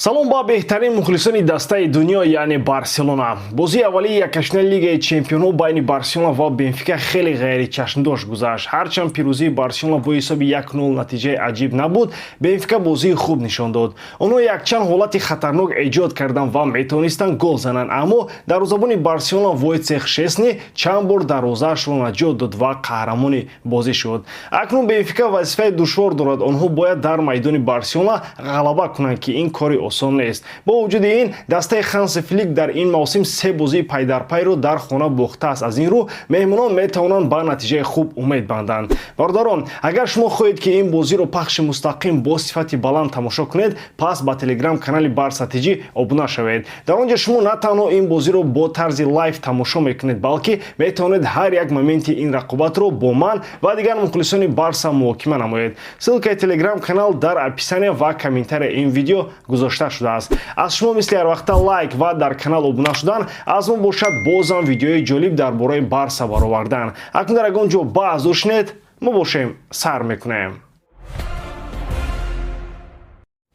Салом ба беҳтарин мухлисони дастаи дунё, яъне Барселона. Бозии аввалии якашфинали Лигаи чемпионҳо байни Барселона ва Бенфика хеле ғайричашмдошт гузашт. Ҳарчанд пирӯзии Барселона бо ҳисоби 1-0 натиҷаи аҷиб набуд, Бенфика бозии хуб нишон дод. Онҳо якчанд ҳолати хатарнок эҷод карданд ва метавонистанд гол зананд, аммо дарвозабони Барселона Войтсех Шесни чанд бор дарвозаашро наҷот дод ва қаҳрамони бозӣ шуд. Акнун Бенфика вазифаи душвор дорад. Онҳо бояд дар майдони Барселона ғалаба кунанд, ки ин кори осон нест. Бо вуҷуди ин, дастаи Ханси Флик дар ин мавсим се бозии пайдарпайро дар хона бохтааст. Аз ин рӯ меҳмонон метавонанд ба натиҷаи хуб умед банданд. Бародарон, агар шумо хоҳед, ки ин бозиро пахши мустақим бо сифати баланд тамошо кунед, пас ба телеграм канали Барса ТЖ обуна шавед. Дар он ҷо шумо на танҳо ин бозиро бо тарзи лайв тамошо мекунед, балки метавонед ҳар як моменти ин рақобатро бо ман ва дигар мухлисони Барса муҳокима намоед. Ссылкаи телеграм канал дар описания ва комментария ин видео гузошта шудааст. Аз шумо мисли ҳарвақта лайк ва дар канал обуна шудан, аз мо бошад бозам видеои ҷолиб дар бораи Барса баровардан. Акнун дар ягон ҷо баҳс дошнед, мо бошем, сар мекунем.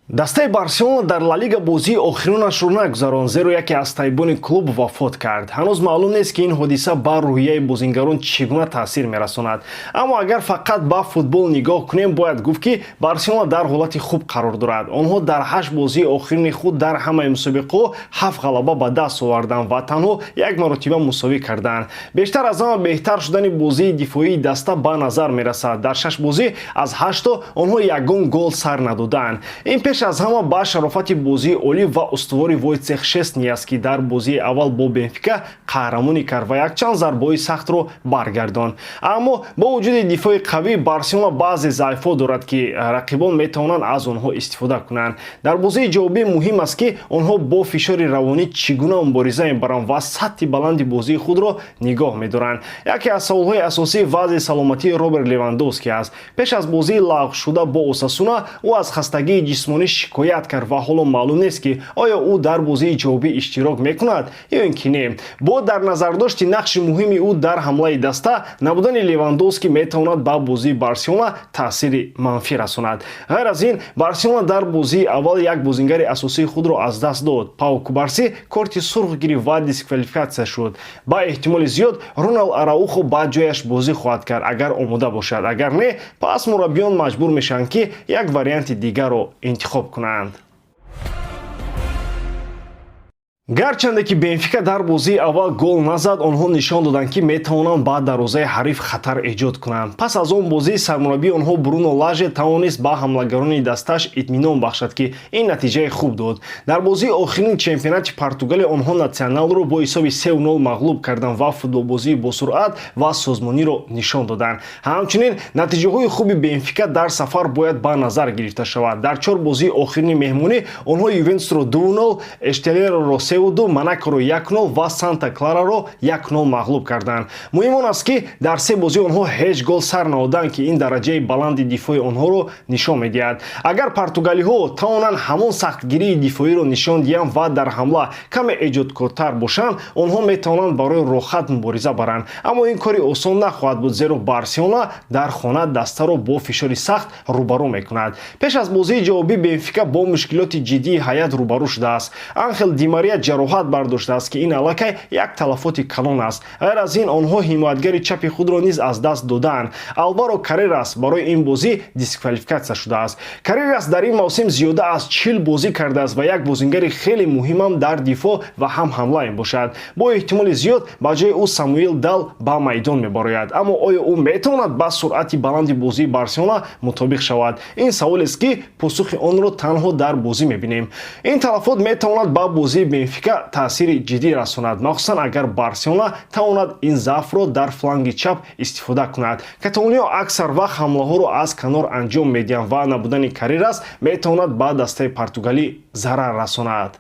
Дастаи Барселона дар Ла Лига бозии охиронашро нагузаронд, зеро яке аз тайбони клуб вафот кард. Ҳанӯз маълум нест, ки ин ҳодиса ба рӯҳияи бозингарон чӣ гуна таъсир мерасонад. Аммо агар фақат ба футбол нигоҳ кунем, бояд гуфт, ки Барселона дар ҳолати хуб қарор дорад. Онҳо дар ҳашт бозии охирини худ дар ҳамаи мусобиқаҳо ҳафт ғалаба ба даст оварданд ва танҳо як маротиба мусовӣ карданд. Бештар аз ҳама беҳтар шудани бозии дифоии даста ба назар мерасад. Дар шаш бозӣ аз ҳашто онҳо ягон гол сар надоданд. Ин пеш аз ҳама ба шарофати бозии олӣ ва устувори Войтсех Шесни аст, ки дар бозии аввал бо Бенфика қаҳрамонӣ кард ва якчанд зарбаҳои сахтро баргардонд. Аммо бо вуҷуди дифои қавӣ, Барселона баъзе заъфҳо дорад, ки рақибон метавонанд аз онҳо истифода кунанд. Дар бозии ҷавобӣ муҳим аст, ки онҳо бо фишори равонӣ чӣ гуна мубориза мебаранд ва сатҳи баланди бозии худро нигоҳ медоранд. Яке аз саволҳои асосӣ вазъи саломатии Роберт Левандовски аст. Пеш аз бозии лағвшуда бо Осасуна ӯ аз хастагии ҷисмонӣ шикоят кард ва ҳоло маълум нест, ки оё ӯ дар бозии ҷавобӣ иштирок мекунад ё ин ки не. Бо дар назардошти нақши муҳими ӯ дар ҳамлаи даста, набудани Левандовски метавонад ба бозии Барселона таъсири манфӣ расонад. Ғайр аз ин, Барселона дар бозии аввал як бозингари асосии худро аз даст дод. Пау Кубарси корти сурх гирифт ва дисквалификатсия шуд. Ба эҳтимоли зиёд, Роналд Араухо ба ҷояш бозӣ хоҳад кард, агар омода бошад. Агар не, пас мураббиён маҷбур мешаванд, ки як варианти дигарро интихоб кунанд. Гарчанде ки Бенфика дар бозии аввал гол назад, онҳо нишон доданд, ки метавонанд ба дарвозаи ҳариф хатар эҷод кунанд. Пас аз он бозӣ сармураббии онҳо Бруно Лаже тавонист ба ҳамлагарони дастааш итминон бахшад, ки ин натиҷаи хуб дод. Дар бозии охирини чемпионати Португалия онҳо Натсионалро бо ҳисоби 3-0 мағлуб карданд ва футболбозии босуръат ва созмониро нишон доданд. Ҳамчунин натиҷаҳои хуби Бенфика дар сафар бояд ба назар гирифта шавад. Дар чор бозии охирини меҳмонӣ онҳо Ювентусро 2-0, Эштреларо 3-2, Монакоро 1-0 ва Санта Клараро 1-0 мағлуб карданд. Муҳим он аст, ки дар се бозӣ онҳо ҳеҷ гол сар надоданд, ки ин дараҷаи баланди дифои онҳоро нишон медиҳад. Агар португалиҳо тавонанд ҳамон сахтгирии дифоиро нишон диҳанд ва дар ҳамла каме эҷодкортар бошанд, онҳо метавонанд барои роҳат мубориза баранд. Аммо ин кори осон нахоҳад буд, зеро Барселона дар хона дастаро бо фишори сахт рӯбарӯ мекунад. Пеш аз бозии ҷавобӣ Бенфика бо мушкилоти ҷиддии ҳайат рӯбарӯ шудааст. Анхел Ди Мария ҷароҳат бардоштааст, ки ин аллакай як талафоти калон аст. Ғайр аз ин, онҳо ҳимоятгари чапи худро низ аз даст додаанд. Алваро Каррерас барои ин бозӣ дисквалификатсия шудааст. Каррерас дар ин мавсим зиёда аз 40 бозӣ кардааст ва як бозингари хеле муҳимам дар дифоъ ва ҳам ҳамла мебошад. Бо эҳтимоли зиёд ба ҷои ӯ Самуил Дал ба майдон мебарояд. Аммо оё ӯ метавонад ба суръати баланди бозии Барселона мутобиқ шавад? Ин саволест, ки посухи онро танҳо дар бозӣ мебинем. Ин талафот метавонад ба бозии Бенфика таъсири ҷиддӣ расонад, махсусан агар Барселона тавонад ин заъфро дар фланги чап истифода кунад. Каталониё аксар вақт ҳамлаҳоро аз канор анҷом медиҳанд ва набудани Каррерас метавонад ба дастаи португалӣ зарар расонад.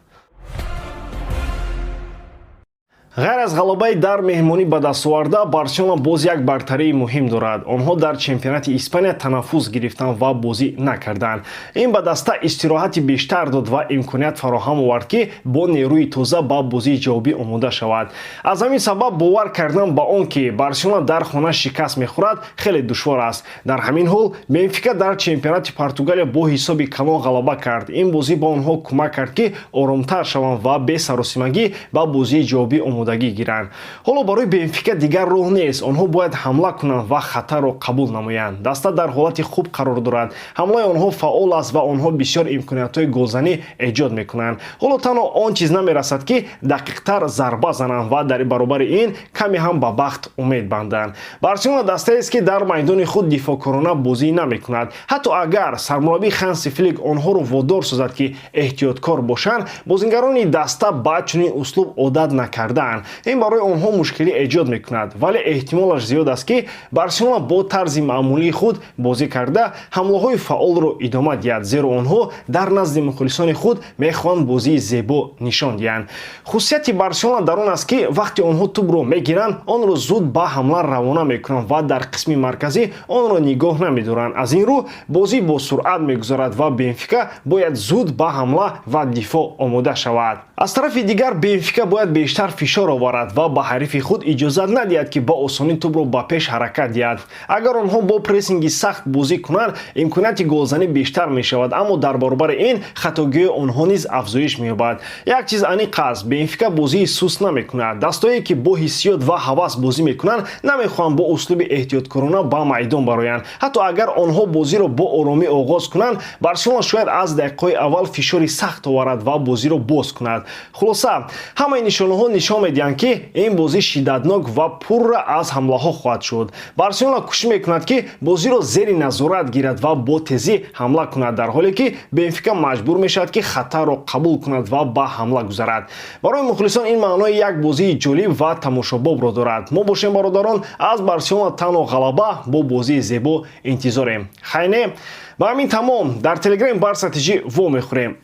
Ғайр аз ғалабаи дар меҳмонӣ ба дастоварда, Барселона боз як бартарии муҳим дорад. Онҳо дар чемпионати Испания танаффус гирифтанд ва бозӣ накарданд. Ин ба даста истироҳати бештар дод ва имконият фароҳам овард, ки бо нерӯи тоза ба бозии ҷавобӣ омода шавад. Аз ҳамин сабаб бовар кардан ба он, ки Барселона дар хона шикаст мехӯрад, хеле душвор аст. Дар ҳамин ҳол Бенфика дар чемпионати Португалия бо ҳисоби калон ғалаба кард. Ин бозӣ ба онҳо кӯмак кард, ки оромтар шаванд ва бесаросимагӣ ба бозии ҷавобӣ омодагӣ гиранд. Ҳоло барои Бенфика дигар роҳ нест. Онҳо бояд ҳамла кунанд ва хатарро қабул намоянд. Даста дар ҳолати хуб қарор дорад, ҳамлаи онҳо фаъол аст ва онҳо бисёр имкониятҳои голзанӣ эҷод мекунанд. Ҳоло танҳо он чиз намерасад, ки дақиқтар зарба зананд ва дар баробари ин каме ҳам ба бахт умед банданд. Барселона дастаест, ки дар майдони худ дифоъкорона бозӣ намекунад. Ҳатто агар сармураббӣ Ханси Флик онҳоро водор созад, ки эҳтиёткор бошанд, бозингарони даста ба чунин услуб одат накардаанд. Ин барои онҳо мушкилӣ эҷод мекунад. Вале эҳтимолаш зиёд аст, ки Барселона бо тарзи маъмулии худ бозӣ карда, ҳамлаҳои фаъолро идома диҳад, зеро онҳо дар назди мухлисони худ мехоҳанд бозии зебо нишон диҳанд. Хусусияти Барселона дар он аст, ки вақте онҳо тӯбро мегиранд, онро зуд ба ҳамла равона мекунанд ва дар қисми марказӣ онро нигоҳ намедоранд. Аз ин рӯ бозӣ бо суръат мегузарад ва Бенфика бояд зуд ба ҳамла ва дифоъ омода шавад. Аз тарафи дигар, Бенфика бояд бештар фишор оварад ва ба ҳарифи худ иҷозат надиҳад, ки ба осонӣ тӯбро ба пеш ҳаракат диҳад. Агар онҳо бо прессинги сахт бозӣ кунанд, имконияти голзанӣ бештар мешавад, аммо дар баробари ин хатогиҳои онҳо низ афзоиш меёбад. Як чиз аниқ аст: Бенфика бозии суст намекунад. Дастое, ки бо ҳиссиёт ва ҳавас бозӣ мекунанд, намехоҳанд бо услуби эҳтиёткорона ба майдон бароянд. Ҳатто агар онҳо бозиро бо оромӣ оғоз кунанд, Барселона шояд аз дақиқаҳои аввал фишори сахт оварад ва бозиро боз кунад. Хулоса, ҳамаи нишонаҳо нишон медиҳанд, ки ин бозӣ шиддатнок ва пурра аз ҳамлаҳо хоҳад шуд. Барселона кӯшиш мекунад, ки бозиро зери назорат гирад ва бо тезӣ ҳамла кунад, дар ҳоле ки Бенфика маҷбур мешавад, ки хатарро қабул кунад ва ба ҳамла гузарад. Барои мухлисон ин маънои як бозии ҷолиб ва тамошобобро дорад. Мо бошем, бародарон, аз Барселона танҳо ғалаба бо бозии зебо интизорем. Хайне, ба ҳамин тамом. Дар Телеграми Барса ТЖ вомехӯрем.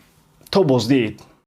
То боздид.